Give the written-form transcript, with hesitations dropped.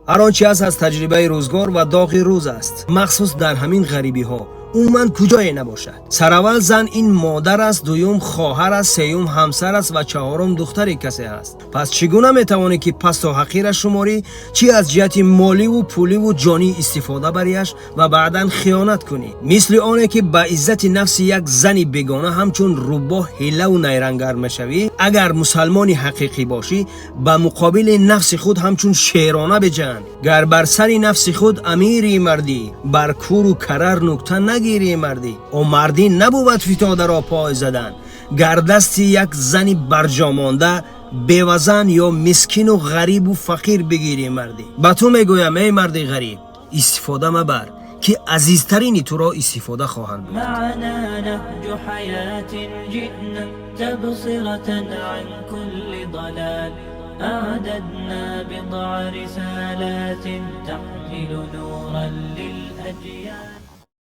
Ҳар он чи ҳаст, аз таҷрибаи рӯзгор ва доғи рӯз аст, махсус дар ҳамин ғарибиҳо, умуман куҷое набошад. Сараввал, зан ин модар аст, дуюм хоҳар аст, сеюм ҳамсар аст ва чаҳорум духтари касе аст. Пас чӣ гуна метавонӣ, ки пасту ҳақира шуморӣ, чӣ аз ҷиҳати моливу пуливу ҷонӣ истифода бариаш ва баъдан хиёнат кунӣ, мисли оне ки ба иззати нафси як зани бегона ҳамчун рӯбоҳ ҳилаву найрангар мешавӣ? Агар мусалмони ҳақиқӣ бошӣ, ба муқобили нафси худ ҳамчун шерона биҷанг. Гар бар сари нафси худ амири мардӣ, бар куру карар нукта нагирӣ мардӣ. О мардӣ набувад фитодаро пой задан, гар дасти як зани барҷомонда, бевазан ё мискину ғарибу фақир бигирӣ мардӣ. Ба ту мегӯям, эй марди ғариб, истифода мабар, ки азизтарини туро истифода хоҳанд бурд. معنا نهج حياة جئنا تبصرة عن كل ضلال، أعددنا بضع رسالات تحمل نورا للأجيال.